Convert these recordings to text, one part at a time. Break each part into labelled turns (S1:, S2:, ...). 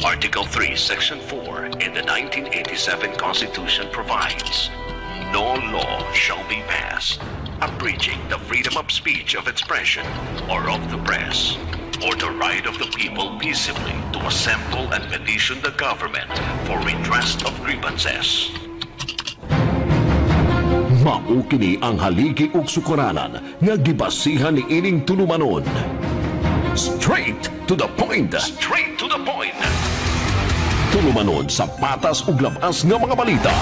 S1: Article 3, Section 4 in the 1987 Constitution provides, "No law shall be passed abridging the freedom of speech, of expression, or of the press, or the right of the people peaceably to assemble and petition the government for redress of grievances."
S2: Mao kini ang haligi ug sukaranan nga gibasihan ni ining tulumanon. Straight to the point.
S1: Straight to the point.
S2: Tulumanon sa patas ug labas nga mga balita.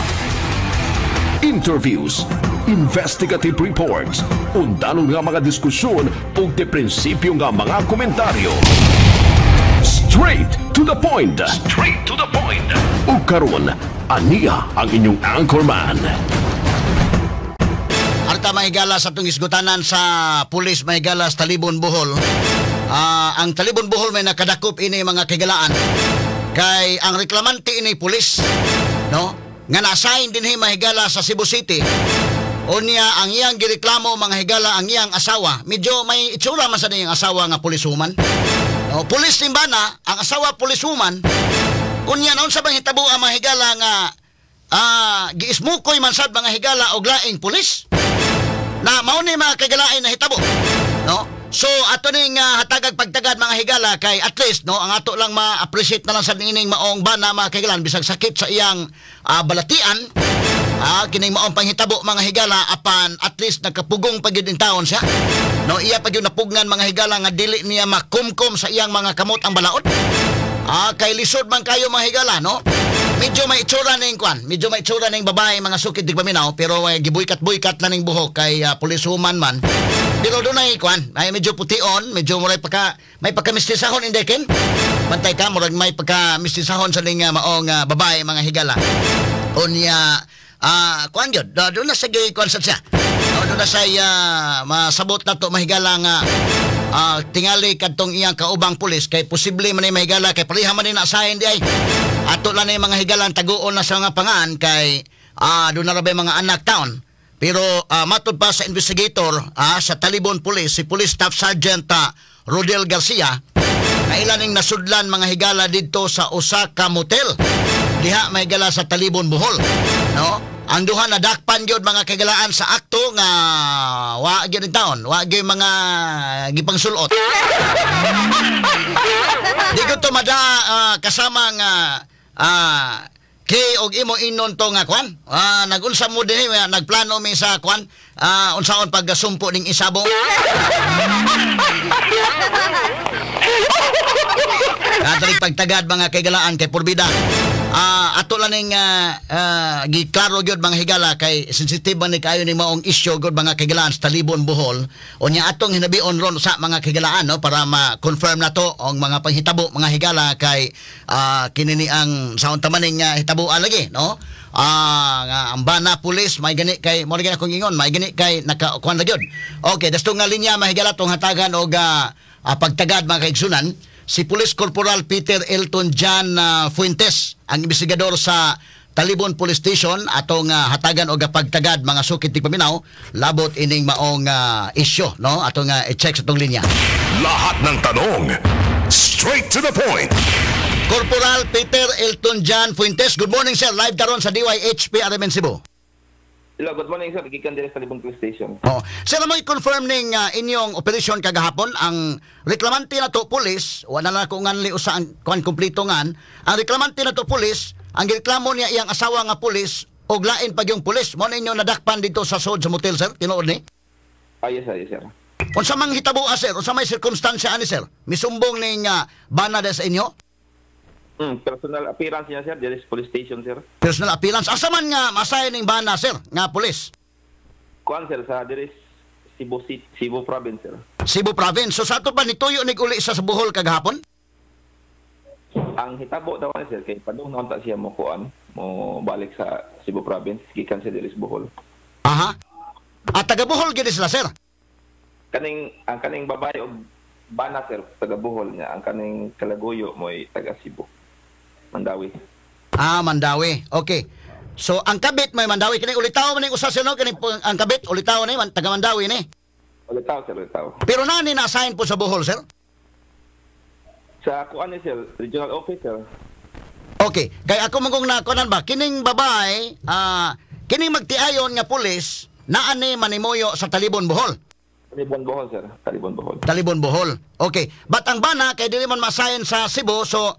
S2: Interviews, investigative reports, undanong nga mga diskusyon ug de prinsipyo nga mga komentaryo. Straight to the point.
S1: Straight to the point.
S2: Ug karon, aniya ang inyong anchorman.
S3: Arta, mga higala, sa atong isgutanan sa pulis, mga higala, sa Talibon, Bohol. Ang Talibon, Bohol may nakadakop ini, mga kahigalaan. Kay ang reklamante ini pulis, no? Nga na-assign dinhi, mga higala, sa Cebu City. Unya ang iyang gireklamo, mga higala, ang iyang asawa. Medyo may itsura man sa iyang asawa nga policewoman. No, pulis din ba na ang asawa, policewoman. Unya naunsa bang hitabo ang mga higala nga giismukoy man sad, mga higala, og laing pulis na mao ni, mga kahigalaan, na hitabo, no? So ato ning hatagag pagtagad, mga higala, kay at least, no, ang ato lang ma-appreciate na lang sa ining maong bana, mga kahigalaan, bisag sakit sa iyang balatian kining maong panghitabo, mga higala, apan at least nagkapugong pa gyud in taon siya, no? Iya pa gyud napugnan, mga higala, nga dili niya makumkum sa iyang mga kamot ang balaod. Kay lisod man kayo, mga higala, no? Medyo may itsura ning kwan, medyo may itsura ning babae, mga sukid tigpaminaw, pero gibuykat-buykat na ning buhok kay policewoman man. Pero dunay kwan, ay medyo pution, medyo muray pagka may pagka-mistisahon indekin. Bantay ka, murag may pagka-mistisahon sa ning maong babae, mga higala. Unya kwan gyud, doon na sa gyud kwan sa siya. No, doon na sa masabot na to, mahigala, nga tingali kadtong iyang kaubang pulis kay posible man ni, mahigala, kay pareha man ni na-assign di ay. Ato lang ni, mga higalan, taguon na sa mga pangan kay doon na ra bay mga anak taon. Pero matod pa sa investigator sa Talibon Police, si Police Staff Sergeant Rodel Garcia, na ilan ning nasudlan, mga higala, didto sa usa ka motel diha, mga higala, sa Talibon, Bohol, no? Ang duha nadakpan gyud, mga kahigalaan, sa akto nga wa gyud taon, wa gyud mga gipangsulot. Di ko to mada kasama nga kay og imo inon to nga kwan. Nagunsa mo dinhi, nagplano mi sa kwan, unsaon paggasumpo ning isabong. Katolik pagtagad, mga kaigalaan, kay purbida. Ato lang ning giklaro gyud, mga higala, kay sensitive man ni kaayo ni maong issue gyud, mga kaigalaan, sa Talibon, Bohol. Unya atong hinabion ron sa mga kaigalaan, no, para ma-confirm na to ang mga panghitabo, mga higala, kay kini ni ang saon tamaning hitabuan lagi, no? Nga ang bana pulis may gani kay mo gani akong ingon, may gani kay naka kuan na gyud. Okay, dasto nga linya, mahigala, tong hatagan og pagtagad, mga kaigsunan, si Police Corporal Peter Elton John Fuentes, ang investigador sa Talibon Police Station, atong hatagan og pagtagad, mga sukit tigpaminaw, labot ining maong issue, no? Atong i-check sa atong linya.
S2: Lahat ng tanong, straight to the point.
S3: Corporal Peter Elton John Fuentes, good morning, sir. Live karon sa DYHP RMN Cebu.
S4: Hello, good morning, sir. Gikan diri sa Talibon Police Station.
S3: Oh. Sir, mo i-confirm ning inyong operasyon kagahapon, ang reklamante na to pulis, wala na ko nganli usa ang kuan kumpleto ngan, ang reklamante na to pulis, ang gireklamo niya iyang asawa nga pulis og lain pag yung pulis. Mo na inyo nadakpan dito sa sod sa motel, sir, tinuod ni?
S4: Ah, yes sir, yes sir.
S3: Unsa mang hitabo, sir? Unsa may sirkumstansya ani, sir? Misumbong ning bana sa inyo?
S4: Personal appearance niya, sir, diri sa police station, sir.
S3: Personal appearance. Asa man nga masay ning bana, sir, nga pulis?
S4: Kuan, sir, sa diri Cebu City, Cebu Province, sir.
S3: Cebu Province. So sa ato pa nituyo nig uli sa Bohol kagahapon?
S4: Ang hitabo daw ni sir kay padung na unta siya mo kuan, mo balik sa Cebu Province gikan sa diri sa Bohol.
S3: Aha. At taga Bohol gid sila, sir.
S4: Kaning ang kaning babae og bana, sir, taga Bohol niya, ang kaning kalaguyo mo'y taga Cebu. Mandawi.
S3: Ah, Mandawi. Okay. So ang kabit may Mandawi kini ulitaw man ning usa, sir, no, kini ang kabit ulitaw ni man taga Mandawi ni.
S4: Ulitaw, sir, ulitaw.
S3: Pero nani na-assign po sa Bohol, sir?
S4: Sa kuan ni sir, regional officer.
S3: Okay, kay ako mangkong nakuanan ba kining babae, kining magtiayon nga pulis naa ni manimuyo sa Talibon, Bohol.
S4: Talibon, Bohol, sir. Talibon, Bohol.
S3: Talibon, Bohol. Okay, but ang bana kay dili man ma-assign sa Cebu, so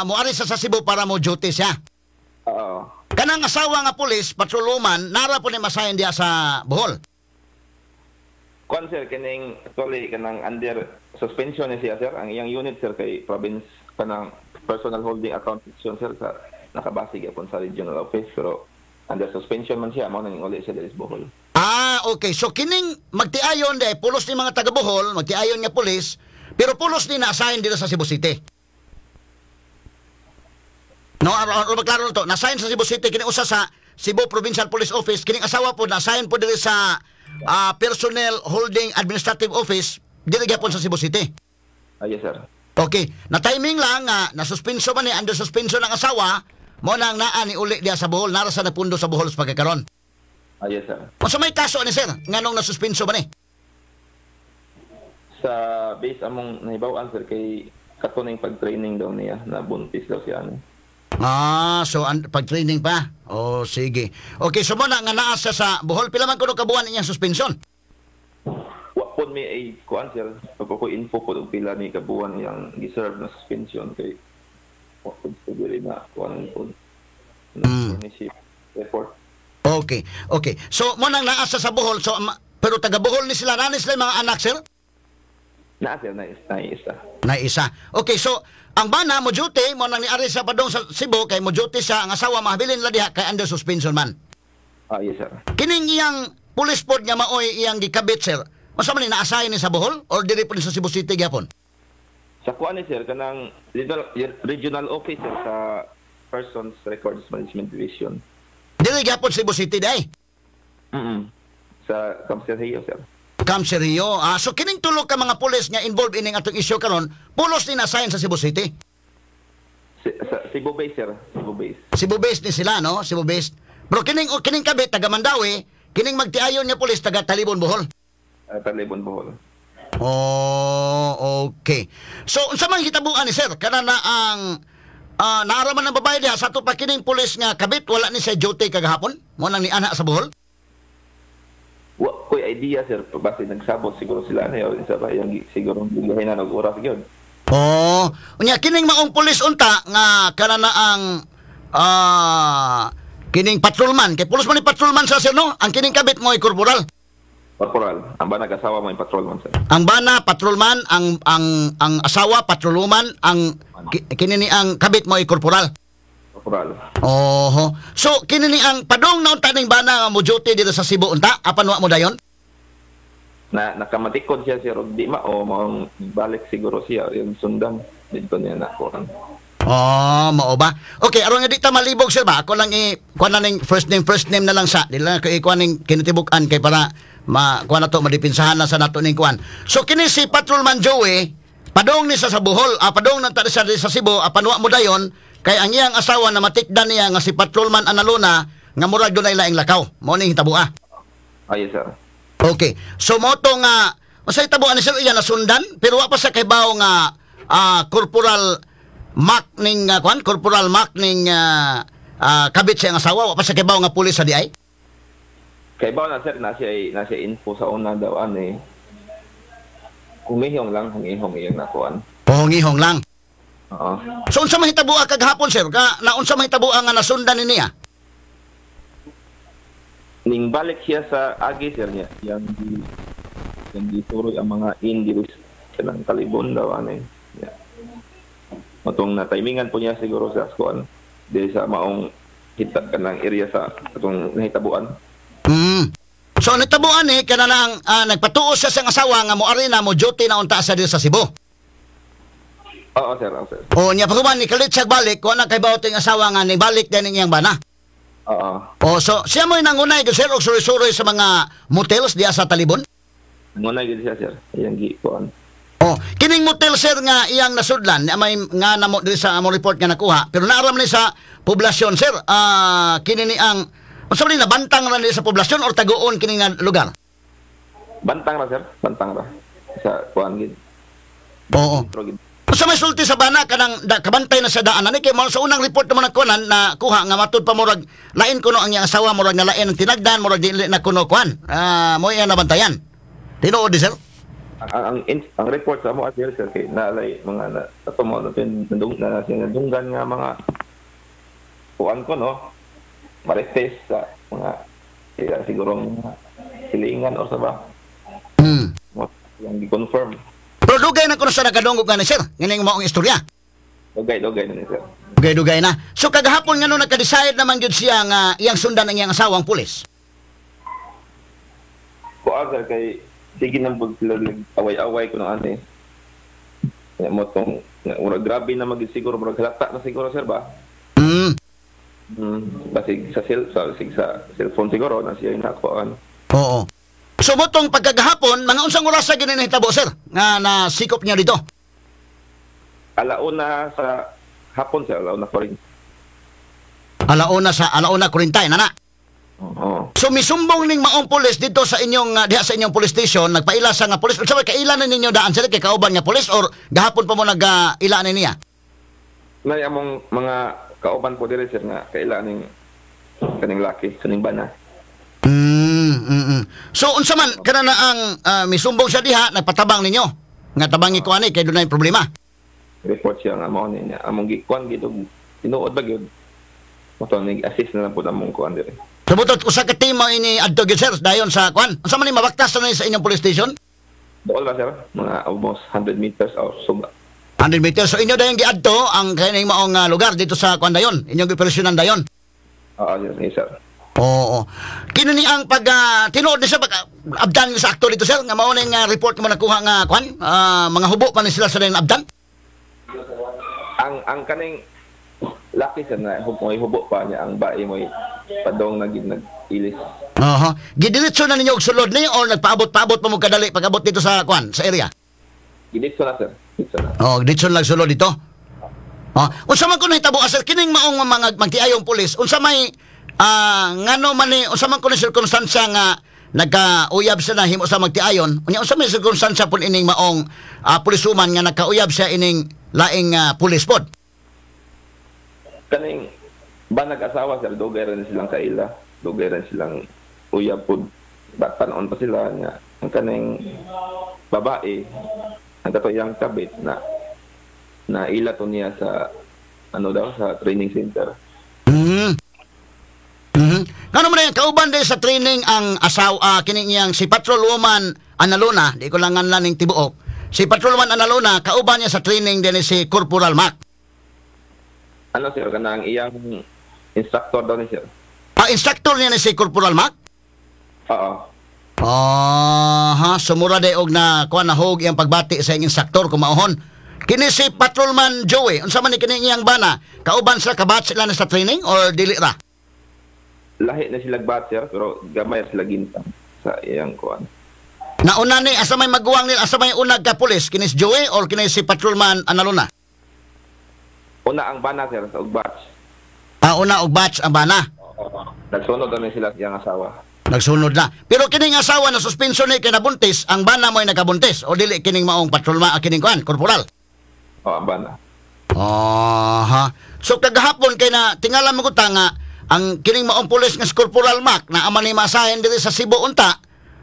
S3: moari sa Cebu para mo duty siya.
S4: Oo.
S3: Kanang asawa nga pulis, patrolman, nara po ni ma-assign diya sa Bohol.
S4: Kuan sir, kining actually kanang under suspension ni siya, sir. Ang iyang unit, sir, kay province kanang personal holding account section, sir, sa nakabase gyapon sa regional office, pero under suspension man siya, mao nang uli siya diri sa Bohol.
S3: Ah, okay. So kining magtiayon de pulos ni mga taga Bohol, magtiayon nga pulis, pero pulos ni na-assign dito sa Cebu City. No, aro aro maklaro to. Na-assign sa Cebu City kini usa sa Cebu Provincial Police Office, kining asawa po na-assign po diri sa Personnel Holding Administrative Office diri gyapon sa Cebu City.
S4: Ah, yes, sir.
S3: Okay, na timing lang nga na suspenso man ni, under suspension ang asawa, mo nang naa ni uli diya sa Bohol, nara sa napundo sa Bohol sa pagkakaron.
S4: Ah, yes, sir.
S3: Unsa may kaso ni sir nganong nasuspenso ba ni?
S4: Sa base among nahibaw-an, sir, kay kato ning pag-training daw niya, na buntis daw siya ano.
S3: Ah, so pag-training pa. Oh, sige. Okay, so mo na nga naa siya sa Bohol, pila man kuno kabuan inyang suspension?
S4: Wa pod mi ay kuan, sir. Pag ko info pod og pila ni kabuan iyang gi-serve na suspension kay wa pod siguro na kuan pod. Ni si report.
S3: Okay. So mo nang naa siya sa Bohol, so pero taga Bohol ni sila, nani sila mga anak, sir?
S4: Na sir, na isa.
S3: Na isa. Okay, so ang bana mo duty mo nang niari sa padong sa Cebu kay mo duty sa ang asawa, mahabilin la diha kay under suspension man.
S4: Ah, yes, sir.
S3: Kining iyang police pod nga maoy iyang gikabit, sir. Unsa man ni na-assign ni sa Bohol or diri po ni sa Cebu City gyapon?
S4: Sa kuan ni sir, kanang regional officer sa Persons Records Management Division.
S3: Diri gyapon Cebu City day.
S4: Sa Camp Sergio, sir.
S3: Camp Sergio. Ah, so kining tulo ka mga pulis nga involved ining atong issue karon, pulos ni na-assign sa Cebu City.
S4: Sa Cebu base, sir. Cebu base.
S3: Cebu based ni sila, no? Cebu based. Pero kining o kining kabit taga Mandaue, kining magtiayon nga pulis taga Talibon, Bohol.
S4: Talibon, Bohol.
S3: Oh, okay. So unsa man hitabuan ni sir? Kana na ang naaraman ng babae diha sa ato pa kining pulis nga kabit wala ni sa duty kagahapon? Mo nang ni ana sa Bohol?
S4: Wa ko'y idea, sir. Basta nagsabot siguro sila na yun. Sa ba, yung siguro gigahinan og oras yun.
S3: Oh, unya kining maong pulis unta nga kana na ang kining patrolman kay pulos man ni patrolman sa sir, no? Ang kining kabit mo ay corporal.
S4: Corporal. Ang ba nag-asawa mo yung patrolman, sir.
S3: Ang bana patrolman, ang asawa patrolman, ang kini ni ang kabit mo ay corporal.
S4: Corporal.
S3: Oho. So kini ni ang padong na unta ning bana nga mo duty dito sa Cebu unta apan wa mo dayon?
S4: Na nakamatikod siya, sir, og di mao maong balik siguro siya yung sundan dito niya na kuan.
S3: Oh, mao ba? Okay, aron nga di ta malibog, sir ba? Ako lang i kuan na ning first name na lang sa. Di lang ko i-kuan ning kinitibuk-an kay para ma kuan na to, madipinsahan na sa nato ning kuan. So kini si Patrolman Joey, padong ni sa Bohol, padong na ta sa Cebu, apan wa mo dayon kay ang iyang asawa na matikdan niya nga si Patrolman Analuna nga murag dunay laing lakaw. Mao ning hitabo ah.
S4: Ah, yes, sir.
S3: Okay. So mo to nga unsay hitabo ani sir, iya nasundan pero wa pa sa kaybaw nga Corporal Mac ning kuan, Corporal Mac ning kabit sa iyang asawa, wa pa sa kaybaw nga pulis sa diay.
S4: Kay ba na sir, na siya info sa una daw ani. Humihong lang, hungihong iyang nakuan.
S3: Pohongihong lang.
S4: Oo.
S3: So unsa man hitabo kagahapon, sir? Ka naunsa man hitabo nga nasundan ni niya?
S4: Ning balik siya sa agi, sir, niya yang gisuroy ang mga inn diri sa kanang Talibon daw ani. Yeah. Matong na timingan po niya siguro sa kuan diri sa maong hita kanang area sa atong nahitabuan.
S3: So nitabuan ni kana lang nagpatuo siya sa asawa nga moari na mo duty na unta sa diri sa Cebu.
S4: Oo, sir, oo, sir.
S3: O niya pagkuman ni kalit siya balik, wa na kay bawat yung asawa nga ni balik din iyang bana.
S4: Oo.
S3: O so siya mo'y nangunay sir og suroy-suroy sa mga motels diya sa Talibon.
S4: Ngunay gid siya, sir. Iyang gi kuan.
S3: Oh, kining motel, sir, nga iyang nasudlan, nga may nga namo diri sa among report nga nakuha, pero naaram ni sa poblasyon, sir, kini ni ang unsa man ni, nabantang ra ni sa poblasyon or taguon kini nga lugar?
S4: Bantang ra, sir, bantang ra. Sa kuan gid.
S3: Oo.
S4: Sentro gid.
S3: Sa may sulti sa bana kanang da, kabantay na sa daan ani kay mo sa unang report naman ang kunan na kuha nga matud pa murag lain kuno ang iyang asawa, murag na lain ang tinagdan, murag dili na kuno kuan. Ah, mo iyang nabantayan. Tinuod di, sir?
S4: Ang report sa amo sir, sir, kay naalay mga na ato mo na nandung na sinadunggan nga mga kuan ko, no, marites sa mga sila siguro mga silingan or sa ba mo yung gi-confirm.
S3: Pero dugay na kuno sa nakadungog nga ni sir. Nganing maong istorya.
S4: Dugay dugay na ni, sir.
S3: Dugay-dugay na. So kagahapon nga no nagka-decide naman gyud siya nga iyang sundan ang iyang asawang pulis.
S4: Kuan, sir, kay sige nang pud sila away-away ko ng ano eh. Kaya mo tong nga, murag grabe na magid siguro, murag halata na siguro, sir, ba. Basig sa cell sa, basig sa cellphone siguro na siya yung nakuan.
S3: Oo. So motong pagkagahapon, mga unsang oras sa gini nahitabo, sir, nga nasikop niya dito?
S4: Alauna sa hapon, sir, alauna pa rin.
S3: Alauna sa alauna 40 na na.
S4: Oo.
S3: So misumbong ning maong pulis dito sa inyong diha sa inyong police station, nagpaila sa nga pulis. Unsa may kaila na ninyo daan, sir, kay kauban nga pulis or gahapon pa mo nag-ila ni niya?
S4: Nay among mga kauban po diri, sir, nga kaila ning kaning laki kaning bana.
S3: So unsa man kana na ang misumbong siya diha, nagpatabang ninyo nga tabangi ko ani kay dunay problema.
S4: Report siya nga mao ni niya. Among gikuan gid og tinuod ba gyud. Mo ni assist na lang pud among kuan diri.
S3: So butot usa ka team mo ini adto gyud, sir, dayon sa kuan. Unsa man ni mabaktas na ni sa inyong police station?
S4: Dool ba, sir? Mga almost 100 meters or so.
S3: 100 meters. So inyo dayon giadto ang kaning maong lugar dito sa kuan dayon. Inyong gipersyonan dayon.
S4: Oo, yes, yes, sir.
S3: Oo. Kini ni ang pag tinuod ni siya pag abdan sa akto dito, sir, nga mao ning report mo nakuha nga kuan, mga hubo pa ni sila sa dayon abdan.
S4: Ang kaning laki, sir, na may hubo pa niya, ang bae mo padong nag nag-ilis.
S3: Oho. Gidiretso na ninyo og sulod ni or nagpaabot-paabot pa mo kadali pag-abot dito sa kuan sa area?
S4: Giditso na, sir. Giditso na.
S3: Oh, diretso lang sulod dito. Oh, unsa man kuno hitabo, sir, kining maong mga magtiayong pulis, unsa may ngano man ni, unsa man kuno sirkumstansya nga nagkauyab siya na himo sa magtiayon? Unya unsa may sirkumstansya pud ining maong pulisuman nga nagkauyab siya ining laing pulis pod?
S4: Kaning ba nag-asawa, sir, dugay rin silang kaila. Dugay rin silang uyab pud. Bata noon pa sila nga. Ang kaning babae, ang kato iyang kabit na naila to niya sa ano daw sa training center.
S3: Ngano man yan, kauban din sa training ang asawa, kining iyang si Patrolwoman Analuna, di ko lang nganlan ning tibuok. Si Patrolwoman Analuna, kauban niya sa training din si Corporal Mac.
S4: Ano, sir, kanang iyang instructor daw ni sir.
S3: Ah, instructor niya ni si Corporal Mac?
S4: Oo.
S3: Ah, ha, sumura day og na kuan na hog iyang pagbati sa iyang instructor kung maohon. Kini si Patrolman Joey, unsa man ni kini iyang bana? Kauban sila, kabat sila na sa training or dili ra?
S4: Lahi na sila bat, sir, pero gamay sila gintang sa iyang kuan.
S3: Nauna ni asa may maguwang nila, asa may unag ka pulis, kini si Joey or kini si Patrolman Analuna?
S4: Una ang bana, sir, sa og batch.
S3: Ah, una og batch ang bana.
S4: Oo. Nagsunod na ni sila iyang asawa.
S3: Nagsunod na. Pero kining asawa na suspenso ni kay nabuntis, ang bana mo'y nakabuntis o dili kining maong patrolman, kining kuan, korporal?
S4: Oo, ang bana.
S3: Aha. So kagahapon kay na tingala mo ko nga ang kining maong pulis nga si Corporal Mac na ama ni masahin diri sa Cebu unta.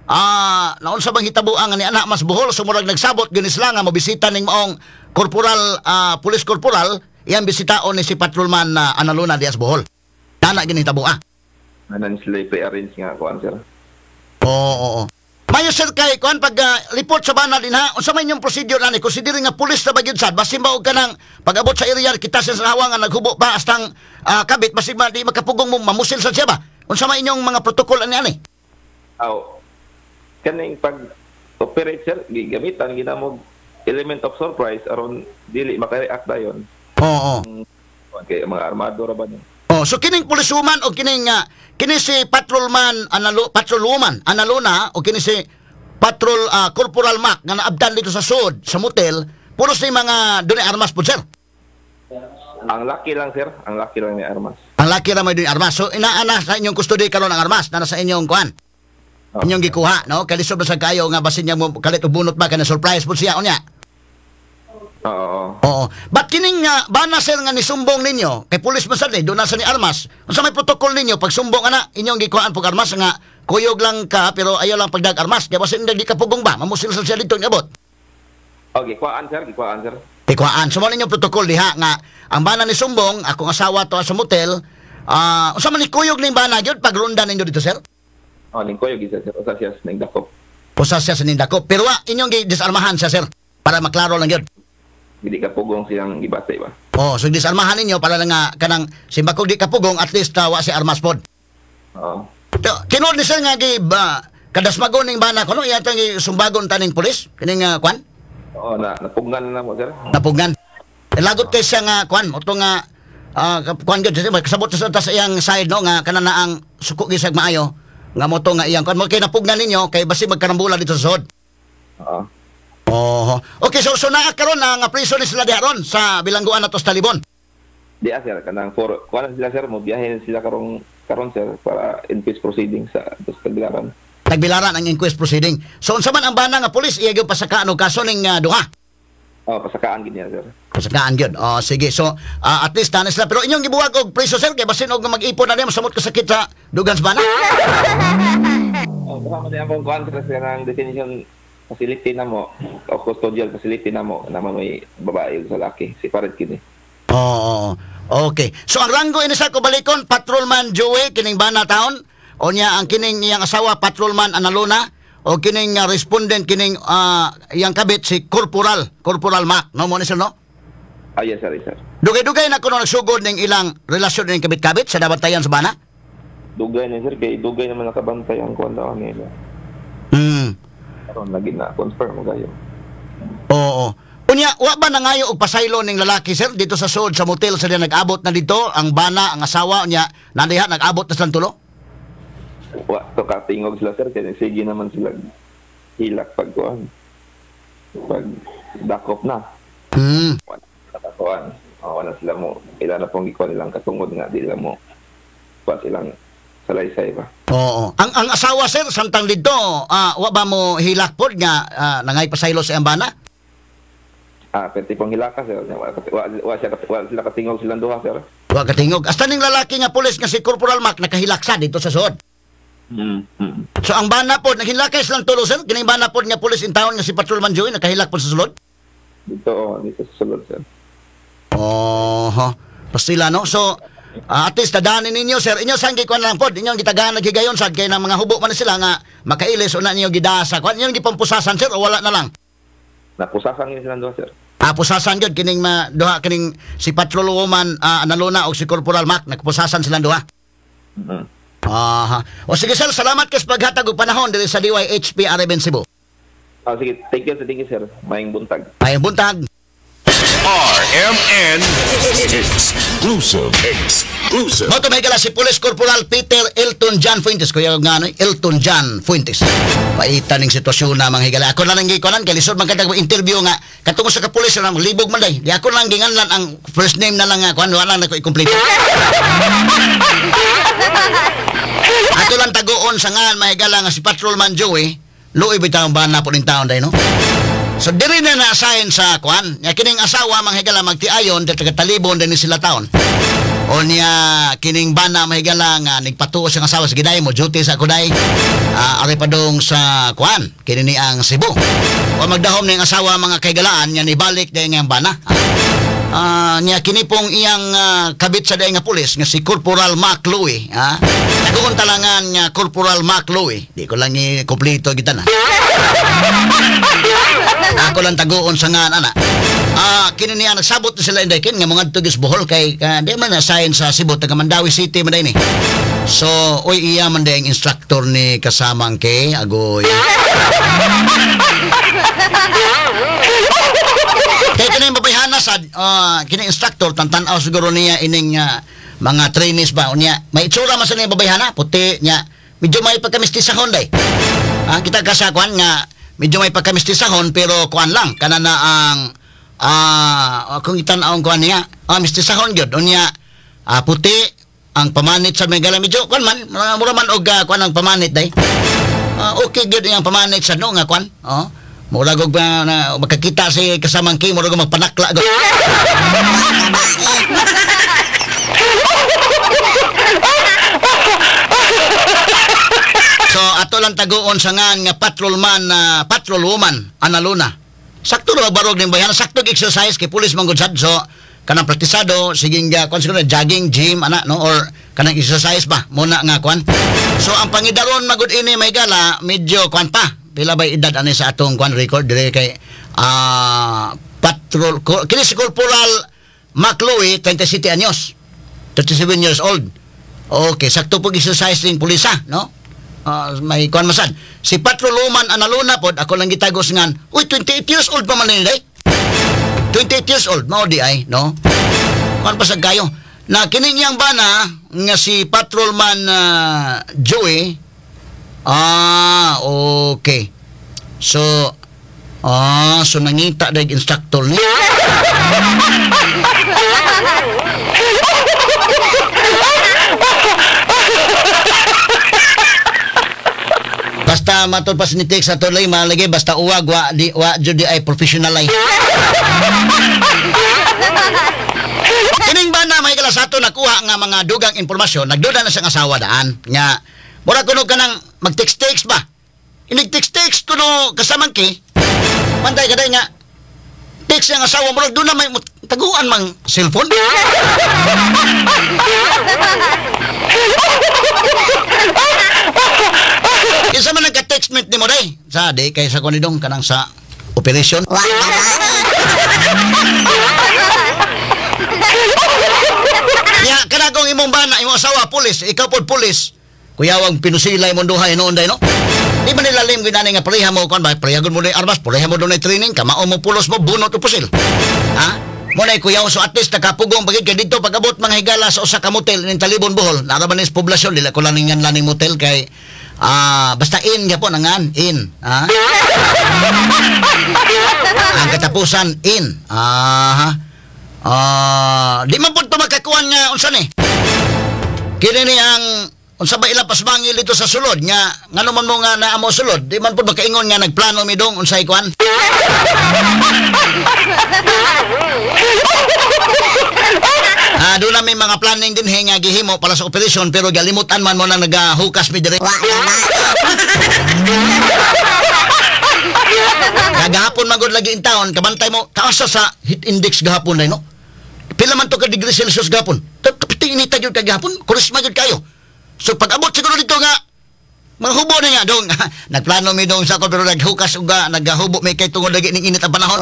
S3: Ah, naunsa bang hitabuan nga ni anak mas Bohol, sumurag nagsabot gyud ni sila nga mobisita ning maong corporal, pulis corporal, iyang bisitaon ni si Patrolman na Analuna dias Bohol. Dana gini hitabuan.
S4: Ano ni sila pre-arrange nga kuan, sir.
S3: Oo, oo. Mayo, sir, kay kuan pag report sa bana din ha, unsa man inyong procedure ani considering nga pulis na ba gyud sad, basin ba og kanang pag-abot sa area kita sa hawa nga naghubo pa astang kabit, basin ba di makapugong mo mamusil sa siya ba? Unsa man inyong mga protocol ani ani?
S4: Aw. Kaning pag operate, sir, gigamitan ginamo element of surprise aron dili maka-react dayon.
S3: Oo.
S4: Okay, mga armado ra ba ni?
S3: Oh, so kining pulisuman o kining kini si patrolman analo patrolwoman Analuna o kini si patrol Corporal Mac nga naabdan dito sa sud sa motel, pulos ni mga dunay armas po, sir.
S4: Ang laki lang, sir, ang laki lang ni armas.
S3: Ang laki ra may dunay armas. So inaana sa inyong custody karon ang armas, na sa inyong kuan.
S4: Oh.
S3: Inyong gikuha, no? Kay lisod ba sa kayo nga basin niya mo kalit og bunot ba kana surprise po siya unya.
S4: Oo.
S3: Oo. But kining bana, sir, nga nisumbong ninyo, kay pulis man sad ni, doon na sa ni armas. Unsa may protocol ninyo pag sumbong ana, inyong gikuhaan pog armas nga kuyog lang ka pero ayaw lang pagdag armas? Kay basin di ka pugong ba, mamusil sa siya dito ng abot.
S4: Okay, kuhaan, sir, gikuhaan, sir.
S3: Ikuhaan. So mo ninyong protocol diha nga ang bana ni sumbong, akong asawa to sa motel, unsa man ni kuyog ning bana gyud pagrunda ninyo dito, sir?
S4: Oh, ning kuyog isa, sir, usa siya ning dakop.
S3: Usa siya sa nindakop. Pero wa inyong gi-disarmahan siya, sir, para maklaro lang gyud.
S4: Hindi ka pugong siyang gibase ba.
S3: Oh, so disarmahan ninyo para lang nga kanang simbakog di ka pugong, at least wa si armas pod.
S4: Oo.
S3: Tinuod ni sir nga gi ba kadasmagon ning bana kuno iya tang sumbagon taning pulis kining kwan.
S4: Oo, na napugnan na mo, sir.
S3: Napugnan. Eh, lagot kay siya nga kwan mo nga kwan gyud kasabot sa iyang side no nga kana na ang suko gisag maayo nga mo to nga iyang kwan mo kay napugnan ninyo kay basi magkarambula dito sa sod.
S4: Oo.
S3: Oh. Okay, so naa karon na nga priso ni sila diha ron sa bilangguan nato sa Talibon.
S4: Di sir, kanang for kuan sila, sir, mo biyahe sila karong karon, sir, para inquest proceeding sa Tagbilaran.
S3: Tagbilaran ang inquest proceeding. So unsa man ang bana nga pulis iya gyud pasakaan og kaso ning duha?
S4: Oh, pasakaan gid niya, sir.
S3: Pasakaan gyud. Oh, sige. So at least tanis sila pero inyong gibuwag og priso, sir, kay basin og mag-ipon na niya masamot kasakit sa dugan sa bana.
S4: Oh, baka mo niya akong kuan, sir, sa kanang detention facility na mo o custodial facility na mo naman may babae ug sa laki separate kini.
S3: Oo. Okay. So ang ranggo ini sa kubalikon, Patrolman Joey kining bana taon o niya ang kining iyang asawa Patrolman Analona o kining respondent kining iyang kabit si Corporal Mac no mo ni sir no?
S4: Ah, yes, sir, yes, sir.
S3: Dugay-dugay na kuno nagsugod ning ilang relasyon ning kabit-kabit sa nabantayan sa bana?
S4: Dugay na, sir, kay dugay naman nakabantay ang kuan daw nila. Karon lagi na confirm mo kayo.
S3: Oo. Unya, wa ba nangayo og pasaylo ning lalaki, sir, dito sa sud sa motel sa diya nag-abot na dito ang bana, ang asawa unya nandiha nag-abot na silang tulo?
S4: Wa to katingog sila, sir, kay sige naman sila hilak pag kuan. Pag dakop na. Wala kuan. Oh, wala sila mo ila na pong gikuan nilang katungod nga di lang mo kuan silang salaysay ba.
S3: Oo. Ang asawa, sir, samtang dito, wa ba mo hilak pod nga nangay pasaylo sa iyang bana?
S4: Ah, pwede pong hilaka, sir. Wa sila katingog silang duha, sir.
S3: Wa katingog. Hasta ning lalaki nga pulis nga si Corporal Mac nakahilak sa dito sa sud. So ang bana pod naghilakay silang tulo, sir. Kining bana pod nga pulis in town nga si Patrolman Joey nakahilak pod sa sulod.
S4: Dito, oh, dito sa sulod, sir.
S3: Oho. Pastila no. So at least tadanin ninyo, sir. Inyo sang gikuan lang pod. Inyong gitagaan naghigayon sad kay nang mga hubo man sila nga makailis una ninyo gidasa. Kuan inyong gipampusasan, sir, o wala na lang?
S4: Napusasan yun silang duha, sir.
S3: Ah, pusasan gyud kining duha kining si Patrol Woman Analona og si Corporal Mac nagpusasan silang duha. Aha. O sige, sir, salamat kay sa paghatag og panahon diri sa DYHP RMN Cebu.
S4: Ah, sige, thank you, sir. Maayong buntag.
S3: Maayong buntag.
S2: RMN Exclusive. Exclusive.
S3: Moto may gala si Police Corporal Peter Elton John Fuentes. Kuya nga ano, Elton John Fuentes. Paita ning sitwasyon na mga higala. Ako na lang gikonan kay lisod man kadag interview nga katungod sa kapulis na libog man day. Di ako lang ginganlan ang first name na lang nga kuan wala lang nako i-complete. Ato lang tagoon sa ngan mahigala nga si Patrolman Joey. Luoy bitaw ang bana po ning taon day no. So diri na na-assign sa kuan. Nga kining asawa manghigala magtiayon dito taga Talibon din sila taon. O niya kining bana mahigala nga nagpatuo siyang asawa sa giday mo duty sa kuday. Ari pa dong sa kuan kini ni ang Cebu. O magdahom ning asawa mga kaigalaan nya nibalik day nga bana. Niya kini pong iyang kabit sa day nga pulis nga si Corporal Mac Louie, ha. Tagoon talangan nga Corporal Mac Louie. Di ko lang i-kompleto kita na. Ako lang tagoon sa nga ana. Kini niya nagsabot na sila inday kin nga mga tugis Bohol kay di man na-assign sa Cebu taga Mandaue City man day ni. So oy iya man day ang instructor ni kasamang kay agoy. Kay kini babayhana sad kini instructor tan-tanaw siguro niya ining mga trainees ba unya may itsura man sa niya babayhana puti niya medyo may pagkamistisahon day. Kita ka sa kuan nga medyo may pagkamistisahon pero kuan lang kana na ang kung itan-aw kuan niya mistisahon gyud unya puti ang pamanit sa megala medyo kuan man mura man og kuan ang pamanit day. Okay gyud iyang pamanit sa no nga kuan. Oh. Murag og na, makakita si kasamang kay murag og magpanakla go. So ato lang taguon sa ngan nga patrolman na patrolwoman Ana Luna. Sakto ra barog ning bayan, sakto exercise kay pulis man gud sad. So kanang praktisado sige nga kuan siguro jogging, gym ana no, or kanang exercise ba muna nga kuan. So ang pangidaron magud ini may gala medyo kuan pa. Pila ba edad ani sa atong kuan record dire kay patrol kini si Corporal Macloe 37 anyos. 37 years old. Okay, sakto pug exercise ning pulisa no. May kuan masad. Si Patrolwoman Ana Luna pod ako lang gitagos ngan. Uy, 28 years old pa man ni day. 28 years old mao di ay no. Kuan pa sad kayo. Na kini niyang bana nga si Patrolman Joey. Ah, okay. So so nangita dag instructor ni. Basta matod pa sinitik sa tulay malagay basta uwag wa di wa jud di ay professional ay. Kining bana may kala sa ato nakuha nga mga dugang impormasyon, nagduda na siyang asawa daan nga mura kuno kanang mag-text-text ba. Inig-text-text kuno kasamang ki. Pantay ka day nga text ang asawa murag doon na may taguan mang cellphone. Kinsa man nagka-textmate nimo day? Sa di kay sa kunidong kanang sa operation. Ya kana kung imong bana imong asawa pulis, ikaw pod pulis. Kuyawang pinusilay mong duha noon day no. Di ba nilalim gyud ani nga pareha mo kon ba pareha gud mo ni armas, pareha mo dunay training, kamao mo pulos mo bunot o pusil. Ha? Mo nay kuyaw, so at least nakapugong pagid kay didto pag-abot mga higala sa usa ka motel ning Talibon Bohol. Nara man is poblasyon dili ko lang ningan laning motel kay basta in gyapon ang in, ha? Ang katapusan in. Aha. Di man pud to makakuan nga unsa ni. Kini ni ang unsa ba ila pasmangil dito sa sulod nga ngano man mo nga naa mo sulod, di man pud makaingon nga nagplano mi dong unsay kuan. Doon na may mga planning din nga gihimo para sa operasyon pero galimutan man mo na nagahukas mi dire. Kagahapon magod lagi in town, kabantay mo taas sa heat index gahapon day no. Pila man to ka degree Celsius gahapon. Kapiti inita gyud kagahapon, kurisma gyud kayo. So pag abot siguro dito nga mga hubo na nga dong. Nagplano mi dong sa ko pero naghukas uga nagahubo mi kay tungod lagi ning init ang panahon.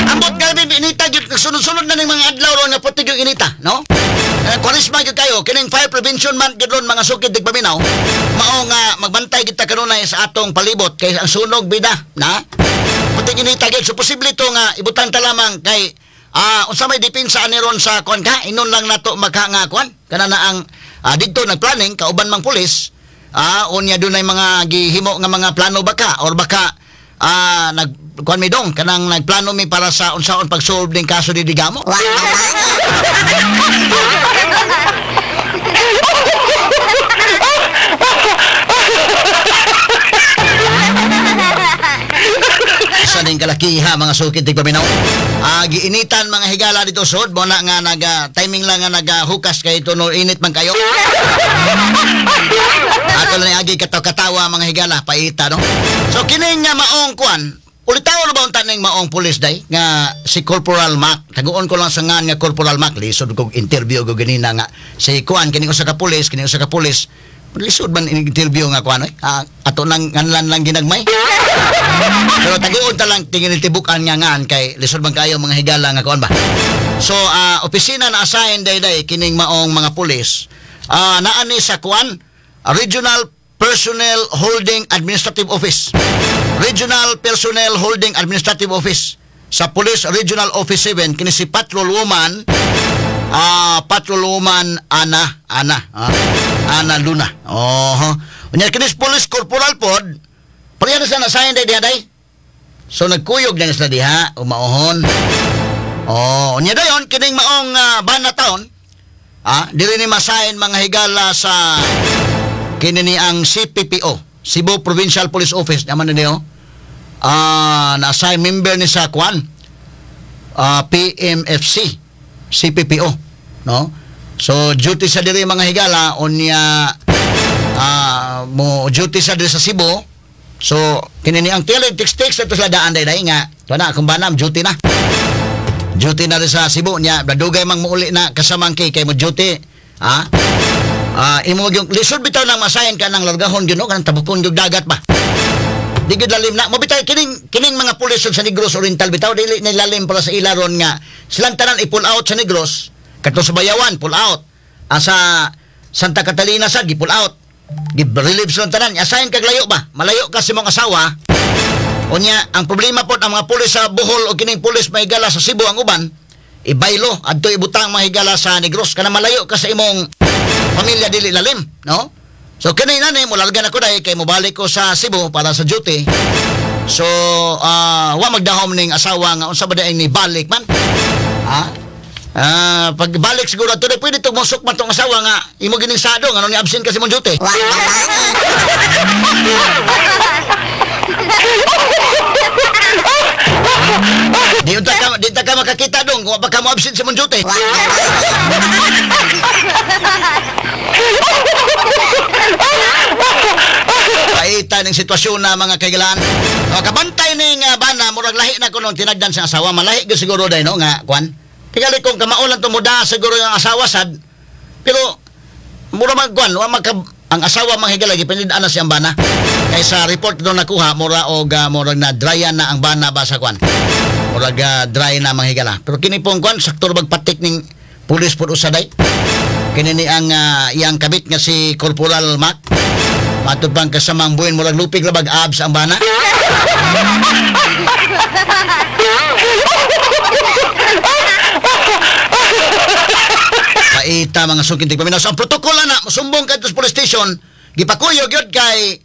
S3: Ambot kalbi inita gyud sunod-sunod na ning mga adlaw ron nga puti yung inita no. Kwaresma gyud kayo kining fire prevention month gyud ron mga sukid digpaminaw. Mao nga magbantay kita kanunay sa atong palibot kay ang sunog bida na puti inita gyud. So posible to nga ibutang ta lamang kay unsa may depensa ani ron sa kuan ka inon lang nato makanga kuan kana na ang didto nagplanning kauban mang pulis unya dunay mga gihimo nga mga plano baka or baka nag kuan mi dong kanang nagplano mi para sa unsaon pag-solve ning kaso ni Digamo. Sa ning kalakiha mga sukid tigpaminaw. Giinitan mga higala dito sod mo na nga naga timing lang nga nagahukas kay tuno init man kayo. Ato lang agi kataw-katawa mga higala paita no. So kini nga maong kuan, ulitaw ba unta ning maong pulis day nga si Corporal Mac. Taguon ko lang sa ngan nga Corporal Mac lisod kog interview ko ganina nga si kuan kini usa ka pulis, kini usa ka pulis. Lisod man interview nga kuan oy. Ato nang nganlan lang ginagmay. Pero taguon ta lang tingin tibukan nga ngan kay lisod man kayo mga higala nga kuan ba. So opisina na assign day kining maong mga pulis. Naa ni sa kuan Regional Personnel Holding Administrative Office. Regional Personnel Holding Administrative Office sa Police Regional Office 7 kini si Patrolwoman Patrolwoman Ana Ana Luna. Oho. Unya kini Police Corporal pod pareha na sa nasayan day diha day. So nagkuyog na sila diha umaohon. Oh, unya dayon kining maong bana taon. Diri ni masahin mga higala sa Kini ni ang CPPO, Cebu Provincial Police Office naman niyo. Na-assign member ni sa kwan, PMFC, CPPO, no? So duty sa diri mga higala unya mo duty sa diri sa Cebu. So kini ni ang tele text ato sila daan day nga. Tuwa na akong banam duty na. Duty na rin sa Cebu niya, dugay mang muuli na kasamang kay mo duty. Ha? Imo yung lisod bitaw nang masayan ka ng largahon gyud no, kanang tabukon gyud dagat ba. Di gyud lalim na. Mo bitaw kining mga pulis sa Negros Oriental bitaw dili ni lalim para sa ilaron nga silang tanan i-pull out sa Negros, kadto sa Bayawan pull out. Sa Santa Catalina sa gi-pull out. Gi-relieve silang tanan. Asahin kag layo ba? Malayo ka sa imong asawa. Unya, ang problema pod ang mga pulis sa Bohol o kining pulis mahigala sa Cebu ang uban, ibaylo adto ibutang mahigala sa Negros kana malayo ka sa imong pamilya dili lalim, no? So kini nani molarga na ko dai kay mobalik ko sa Cebu para sa duty. So wa magdahom ning asawa nga unsa ba daing ni balik man? Ha? Pagbalik siguro ato dai pwede tugmusok man tong asawa nga imo gining sado ngano ni absent kasi mong duty. Di ta ka makakita dong kung baka mo absent sa mong duty. Paita ning sitwasyon na mga kaigalaan. Kabantay ning bana murag lahi na kuno tinagdan sa asawa, malahi gyud siguro day no nga kuan. Tingali kung kamao lang tumuda siguro yung asawa sad. Pero mura magkuan, wa magka ang asawa manghigala gipinid-an na siyang bana. Kay sa report do nakuha mura og murag na dryan na ang bana ba sa kuan. Murag dry na manghigala. Pero kini pong kuan sakto magpatik ning pulis pud usaday. Kini ni ang iyang kabit nga si Corporal Mac. Matud pang kasamang buhin murag lupig labag abs ang bana. Paita mga suking tigpaminaw. So ang protocol na musumbong kadto sa police station, gipakuyog gyud kay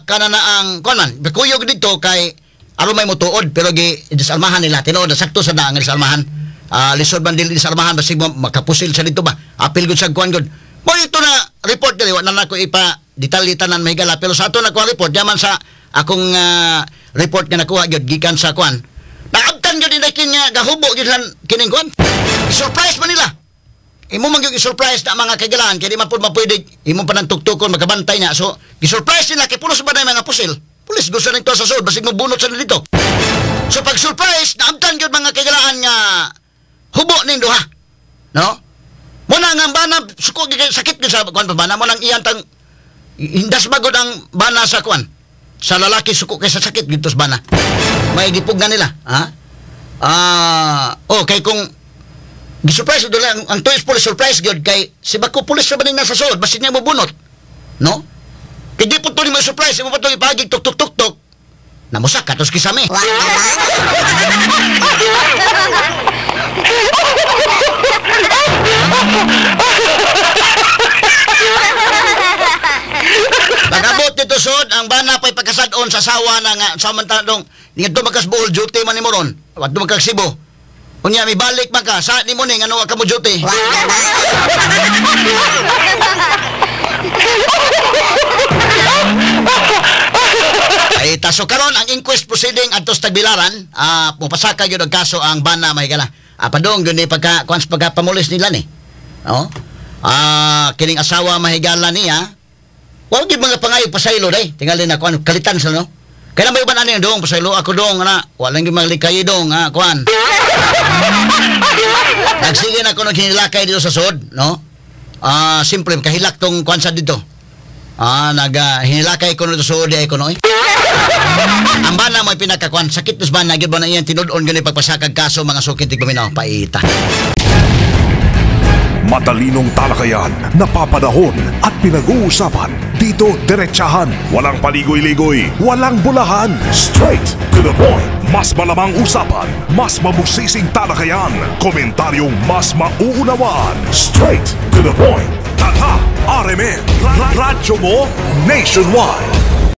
S3: kana na ang kuan man, gipakuyog dito kay aron may motuod pero gi disarmahan nila. Tinuod sakto sa na ang disarmahan. Lisod man dili disarmahan basig mo makapusil sa dito ba. Apil gud sa kuan gud. Mo ito na report dili wa na nako ipa detalye tanan mahigala pero sa ato na kuha report yaman sa akong report nga nakuha gyud gikan sa kuan. Naabtan gyud dinay kin nga gahubo gyud lan kining kuan. Surprise man nila. Imo man gyud i-surprise na mga kaigalaan kay di man pud mapwede imo pa nang tuktukon magabantay niya. So gi-surprise nila kay pulos ba na mga pusil. Pulis gusto nito sa sud basig mobunot sa dito. So pag surprise naabtan gyud mga kaigalaan nga hubo ning duha. No? Mo na nga bana suko sakit gyud sa kuan bana mo nang iyan tang hindas magod ang bana sa kuan. Sa lalaki suko kay sa sakit gyud tos bana. May gipugnan nila, ha? Okay kung gi-surprise do lang ang toys police surprise gyud kay si bako police ra ba ning nasa sulod basin niya mobunot. No? Kay di po to ni mo surprise imo pa to ipagig tuk tuk tuk tuk. Namusak ka tos kisame. Pag-abot dito sod ang bana pa'y pagkasad-on sa sawa na nga samantang ngadto magkas Bohol duty man nimo ron. Wadto magkas Cebu. Unya may balik man ka sa nimo ning ano ka mo duty. Ay taso karon ang inquest proceeding adto sa Tagbilaran, mopasaka gyud ang kaso ang bana mahigala. Padung gyud ni pagka kuan sa pagkapamulis nila ni. No? Kining asawa mahigala niya. Wa gyud mga pangayo pasaylo day. Tingali na kuan kalitan sa no. Kailan ba iban ani dong pasaylo ako dong ana. Wa lang gyud maglikay dong ha kuan. Nagsige na kuno hinilakay dito sa sod, no? Simple kahilak tong kuan sa dito. Hinilakay kuno dito sa sod ay kuno. Ang bana mo pinakakuan sakit tos bana gyud ba na iyan tinud-on gyud pagpasakag kaso mga suking tigpaminaw paita.
S2: Matalinong talakayan, napapanahon at pinag-uusapan. Dito diretsahan, walang paligoy-ligoy, walang bulahan. Straight to the point. Mas malamang usapan, mas mabusising talakayan, komentaryong mas mauunawaan. Straight to the point. Tatak RMN, Radyo mo nationwide.